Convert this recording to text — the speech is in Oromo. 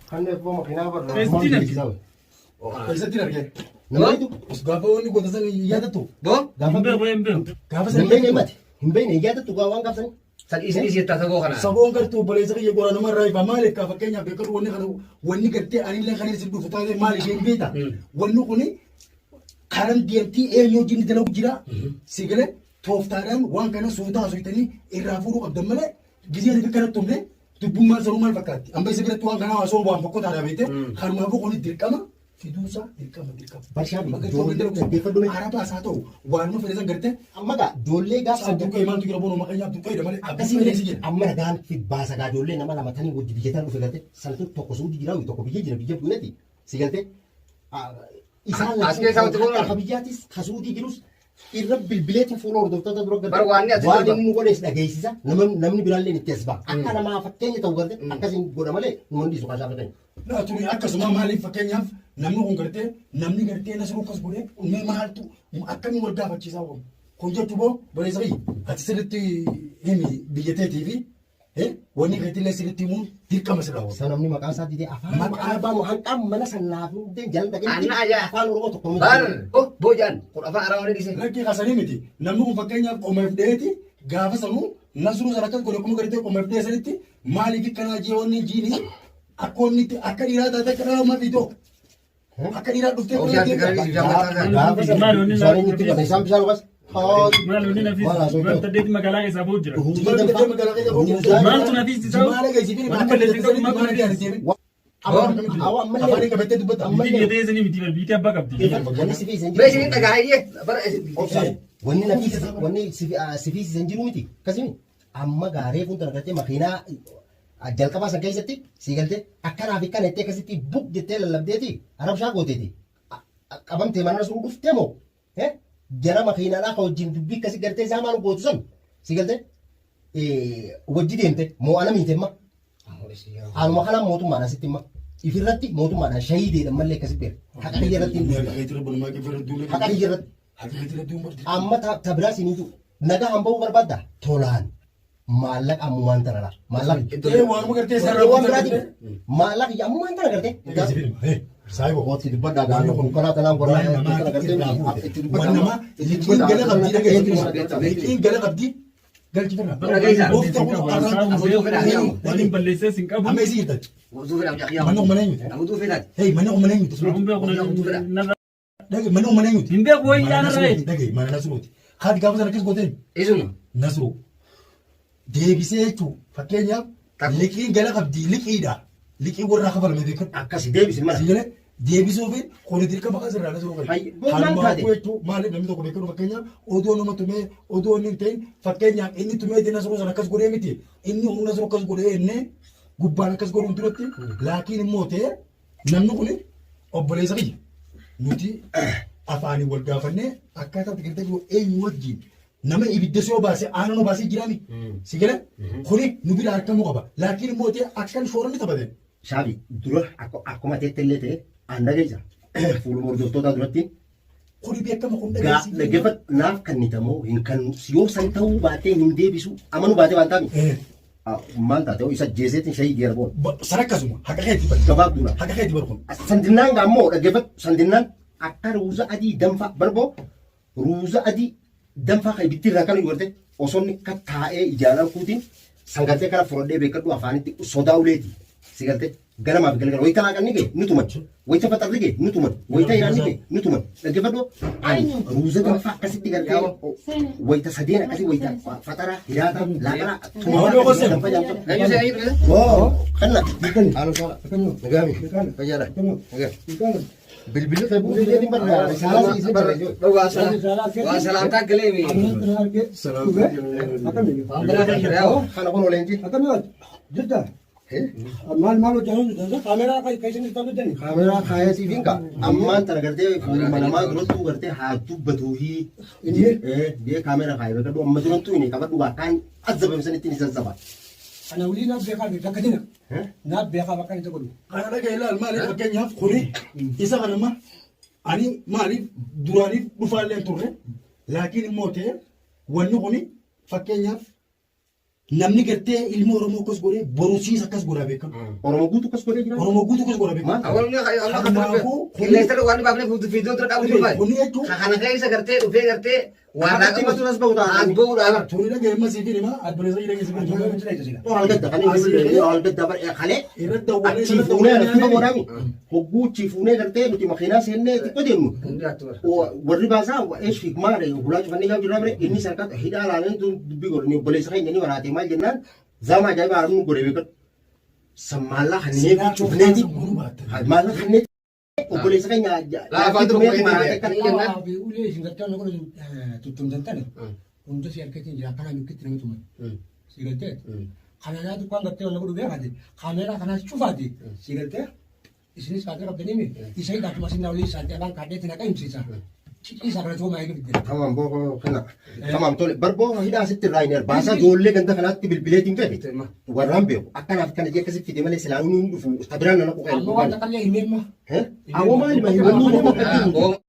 Kanneen koo makiinaa barra. Keessatti arge. Keessatti arge. Namni Gaafa wanni goota san yaadattu. Boo gaafa Hin beeku hin beeku. Gaafa hin san beekne mati hin beekne yaadattu gaa waan gaafsanii. San dhiisi dhiisi jettaa sagoo kana. Saboon gartuu obboleessa kiyya goraa nama irraa ifaa maaliif kaa fakkeenyaaf beekatu wanni kana wanni gartee anillee kan isin dhufu taate maal isheen beekta. Wanni kuni karan deemtii eenyu wajjin dalagu jira. Si galee tooftaadhaan waan kana suutaa suutanii irraa fuudhuu qabdan malee gizee nuti kanatti tumne dubbummaan sanuu maal fakkaatti. Amma isa biratti waan kanaa osoo waan fokkotaadhaa beekte kanumaafuu kuni dirqama fiduusaa dirqama dirqama. Barshaa Bakka ijoollee ijoolleen dhaggeeffadhu mee. Arabaas haa ta'u waanuma fedhe san gartee Amma gaa ijoollee gaafa Abdul maaltu jira boonoo maqaa Abdul malee akkasii Abdul si jedha. amma ragaan fi baasa gaa ijoollee nama lama tanii wajji biyya tan dhufe galte santu tokko suuti jira tokko biyya jira biyya bu'eeti si galte isaan As keessaa wanti kun akka biyyaatis ka suutii jirus irra bilbileetiin fuula hordoftoota dura Bar waan inni waan asirra- inni nu godhes dhageessisa namni biraallee itti as ba'a akka namaa fakkeenya ta'u garte akkasiin godha malee nu hundi su kaasaa fakkeenya. Naa tuni akkasuma maaliif fakkeenyaaf namni kun gartee namni gartee nasruu akkas godhee mee maaltu akkamiin wal gaafachiisaa kun kun jechuu boo boleessa kiyya ati sirriitti himi biyya teetii fi wanni keetillee sirriitti himuun dirqama sirraa Isa namni maqaa isaa didee afaan Maqaa- arabaa moo hanqaan mana sanaaf hundee jala dhaqee Anna ajaa. afaan oromoo tokko nu Bar oh boojaan kun afaan arabaa waliin dhiise. Lakkii kasanii miti namni kun fakkeenyaaf qomeef dheeti gaafa sanuu nasruu sana akkas godhe akkuma gartee qomeef dhee sanitti maaliif akkanaa jee wanni jiini akka wanni itti akka dhiiraa taate akka dhalaa mafi too akka dhiiraa dhuftee Obsi ati gara dhiisu jaalladha. Gaafa sana Maal wanni bishaan inni itti bata isaan bishaan dhugas. Maal wanni nafiis Maal haasoo wanta deeti magaalaa keessaa ba'u jira. Ruuzaa Maaltu nafiis isaa? Jimaala geessifii Wanni balleessin qabu maaltu nafiis? Afaan qabattee dubbata. Biyyi biyya ta'ee isinii miti biyyi abbaa qabdi. Wanni si fiisan Mee isin dhagaa hayyee bara isin. Wanni na fiisan wanni si fiisan jiru miti akkasimi amma gaaree kun gartee makiinaa jalqabaa san keessatti si galtee akkanaa fi kana jettee akkasitti buk jettee lallabdeeti arabshaa gooteeti qabamtee mana sun dhuftee moo jara makiinaadhaa ka wajjin dubbii akkasi gartee isaa maal gootu san si galtee wajji deemte moo ana miite amma haaluma kanaan mootummaadhaan asitti imma ifirratti mootummaadhaan shahiideedha mallee akkasi beeka haqa kiyya irratti hin dubbatu. Haqa kiyya irratti amma ta biraa siin jiru nagaa hamba'uu barbaadda tolaan maallaqa ammumaan tana laa maallaqa Waanuma gartee waan biraatiin maallaqa kiyya ammumaan tana gartee Mootii dubbadhaa gaafii konkolaataa tanaan Waan namaa gartee irraa fuute. itti Waan namaa liqiin gala qabdii dhageessu. Liqiin gala qabdii galchi firra. Gooftaa kun arraan Waan hin balleessee sin qabu. Amma isii jirtan. Wutuu fedhaa mucaa Manni kun mana eenyuti? Wutuu fedhaati. Hey manni kun mana eenyuti? Hin beeku narraa. Dhage manni kun mana eenyuti? Hin beeku wayii yaa narraa eegi. Dhage mana Nasruuti. Haati gaafa sana akkas gooteen Isuma. Nasruu. Deebisee jechuun fakkeenyaaf liqiin gala qabdii liqiidha. Liqii warraa kafalame beekadhu. Akkasi deebisi mana. Si galee deebisuu fi kuni dirqama kan sirraa nasruu qabu. Hayy, boo maal taate? jechuun maaliif namni tokko beekadhu fakkeenyaaf odoo nama tumee odoo inni hin ta'in fakkeenyaaf inni tumee inni nasruu sana akkas godhee miti inni humna nasruu akkas godhee inni gubbaan akkas godhuun duratti laakiin immoo ta'e namni kun obboleessa kiyya nuti afaanii wal gaafannee akkaataa itti gartee jiru eenyu wajjin nama ibidda soo baase aanan baasee jiraami si galee kuni nu bira argamuu qaba laakiin immoo ta'e akkan shooronni taphate. Shaabi dura akkuma teetti illee ta'e aan dhageessa fuuluma hordoftoota duratti Kuni beekama kun gaa dhageessii. dhaggeeffadhu naaf kannitamoo hin kan yoo san ta'uu baatee hin deebisu amanuu baatee waan taatu maal taate isa jeeseetiin shayii geera boon San akkasuma haqa keetii bari. gabaabduudha. Haqa keetii bari kun. Sandinnaan gaammoo dhaggeeffadhu sandinnaan akka ruuza adii danfaa barboo ruuza adii danfaa kan ibiddi irraa kan godhate osoo inni akka taa'ee ijaan arguutiin sangartee kana fudhadhee beekadhu afaanitti sodaa uleeti si galtee ganamaa fi galgala wayita laaqanni ga'e ni tuman wayita faxarri ga'e ni tuman wayita hiraanni ga'e ni tuman dhaggeeffadhu ani ruuza danfaa akkasitti gartee wayita sadeen akkasii wayita faxara hiraata laaqana tumaa danfaa jaamtu. Eenyu see eenyu dhufe? Oo kanna. Haalo saala. Nagaami. Fayyaadha. Nagaa. Bilbilli kee bu'uu biyyeetiin barra risaalaa si isin barreessu. Waa salaamtaa galee mi. Waan biraa kan jira yaa. Kana kun oleenji. Maal maal hojjetan kaameraa kan isin hojjetan. Kaameraa kaayee siif hin ka'a. Ammaan tana gartee fuuluma namaa durattuu gartee haa dubbatuu fi biyya kaameraa kaayee beekadhu amma durattuu inni qabadhu akkaan azzabame sanitti ni zazzaba. Ana wulii naaf beekaa bakka dina. Naaf beekaa bakka inni godhu. Kana dhagaye ilaal maaliif fakkeenyaaf kuni isa kanama ani maaliif duraaniif dhufaallee hin turre laakiin immoo ta'e wanni kuni Fakkeenyaaf namni gartee ilma Oromoo akkas godhee borusiis akkas godhaa beekamu. Oromoo guutuu akkas godhee jira. Oromoo guutuu akkas godhaa beekamu. Awwal ni amma Kanaafuu qilleensa waan baafnee fiidoo dura qabu jiru Kuni jechuun Kana keessa gartee dhufee gartee waan Akkatti himatu as bahu ta'a. As bahuudha. Tuni dhaga'e amma siif hima adboleessa jireenya siif hima. Toora gadda kan inni gadda bara kalee Irratti dawwalee achii fuunee lafti fagoodhaami. Hogguu achii fuunee gartee nuti makiinaa seennee xiqqoo deemnu. Warri baasaa eesh fi maal hulaa cufannee yaa jirraa bire inni sarkaa hidhaa laalee dubbii godhani obboleessa keenya ni waraate maal jennaan zama ajaa'iba haramnu godhe beekadhu. Sammaallaa kanneen cufneeti. Maallaa kanneen obboleessa keenya Laafaa dura maraate kan Ulee isin gartee waan godhan tuttumtan tane hunda si harkatiin jira akkana nukitti nama tuman. Si galtee? Kana naa dukkaan gartee waan godhu beekaati. Kaameeraa kanaas cufaati. Si galtee? Isinis kaatee qabdanii mi? Isa hidhaatuma isin olii isaatti afaan kaadheetti naqa himsiisa. Ciciisa kana toomaa eegi fidde. Tamam boo kana. Tamam tole barboo hidhaa asitti irraa hin baasaa ijoollee ganda kanaatti bilbileetiin fedhe. Warraan beeku akkanaaf kana jee akkasitti fide malee silaa inni hin dhufu sabiraan nana Amma waan qoqee. takka illee hin meemma. Awwa maali mahi wanni inni bakka jiru.